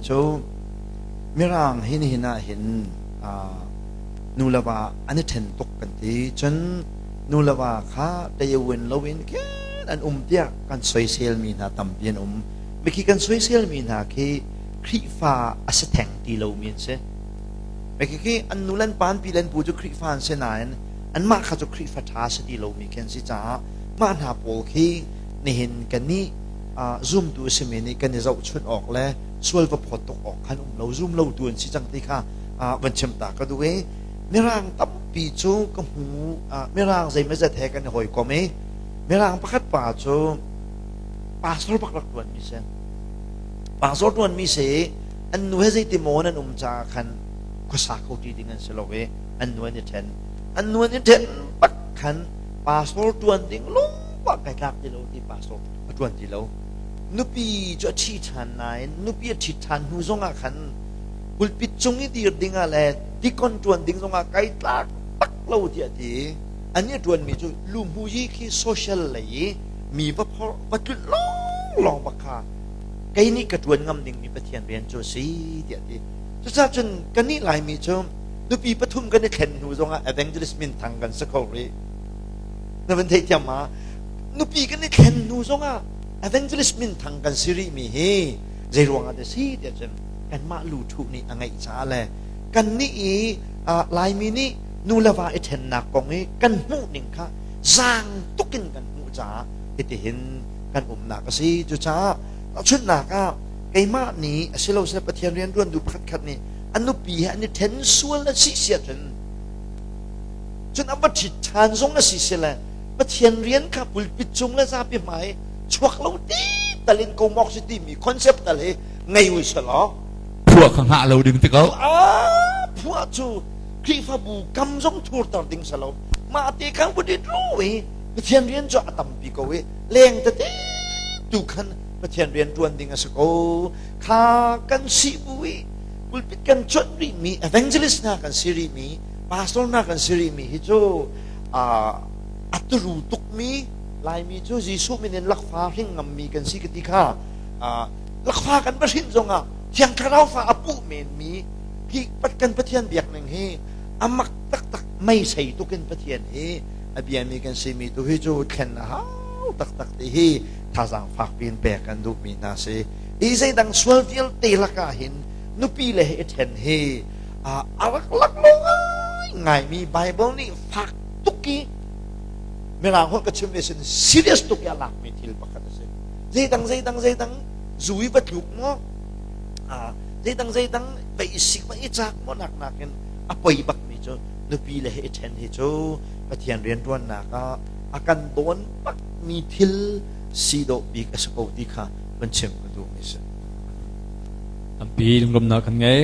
cu Mirang hi nihin ah hin nu le va an i ṭhen tuk kan ti. Cun nu le va kha tayawin loin khin an um tiah kan soiselmi hna tampi an um. Mikhi kan soiselmi hna khi Khrihfa a si theng ti lomi an si. Mikhi khi an nu le an pa an pi le an pu cu Khrihfa an si nain anmah kha cu Khrihfa ṭha si ti lomi khi an si caah mah hna pawl khi nihin kannih zumtu a simi nih kan i zohchunh awk le sual va phawt tuk awk khan um lo zum lo tu an si cang ti kha van chim ta ka duh i mirang tampi cu ka hmu mirang zeimazet he kan i hawikom i mirang pakhat pa cu pastor bak rak tuan mi si pastor tuan mi si an nu he zeiti maw an um caah khan khuasa kho ti ding an si lo i an nu an i then an nu an i then bak khan pastor tuan ding lungpah kai tlak ti lo ti pastor a tuan ti lo nupi cu a ṭhi ṭhan nain nupi a ṭhit ṭhan hnu zongah khan pulpit cung i dir dingah le dikon ṭuan ding zongah kai tlak tak lo tiah ti an i ṭuanmi cu luhmu yi khi social lei i mi va phor va tlunh lawnglawng bak kha kei nih ka ṭuan ngam dingmi Pathian rian cu a si tiah ti cucaah cun kannih Laimi cu nupi pathum kan i thlen hnu zongah evangelist minthang kan si kho rih na van theihthiam ma nupi kan i thlen hnu zongah evangelist minthang kan si rihmi hi zei ruangah dah si tiah cun kanmah luthuh nih a ngeih caah le kannih i Laimi nih nu le va i ṭhennak kong i kan hmuh ning kha zaang tukin kan hmuh caah hitihin kan umnak a si. Cucaah tahchunhnak ah keimah nih asilo sile Pathian rianṭuan duh pakhatkhat nih a nupi he an i ṭhen sual a si si ahcun cun a va ṭhit ṭhan zong a si sile Pathian rian kha pulpit cung le zapi hmai chuak lo ti tal in ko mok si timi concept tal hi ngei u selaw phuah kha hngah lo ding ti ko ah phuah cu Khrihfabu kam zong thurter ding selo mah te khan vun i ru i Pathian rian cu a tampi ko i leng tete tu khan Pathian rian ṭuan ding a si ko kha kan si bu i pulpit kan cuanh rihmi evangelist hna kan si rihmi pastor hna kan si rihmi hi cu a turu tukmi Laimi cu Jesuh min in lakfa hring ngammi kan si ka ti kha lakfa kan va hrin zongah Thiang Thlarau fa a puh menmi hi kan Pathian biak ning hi a mak taktak meisei tukin Pathian hi a biami kan simi tu hi cu thlen a hau taktak ti hi thazaang fak piin pek kan duhmi hna si hi zeidang sual vialte lakah hin nupi le he i ṭhen hi a rak laklawh ngai ngaimi Bible nih fak tuk i mirang holh ka chim ve sin serious tuk i a lakmi thil pakhat a si zeidang zeidang zeidang zu i va tluk maw zeidang zeidang va i sik va i cak maw nak nakin a poi bakmi cu nupi le he i ṭhen hi cu Pathian rianṭuannak ah a kan dawn bakmi thil si dawh bik a si ko ti kha van chim ka duhmi si. Tampi lunglawmhnak kan ngei.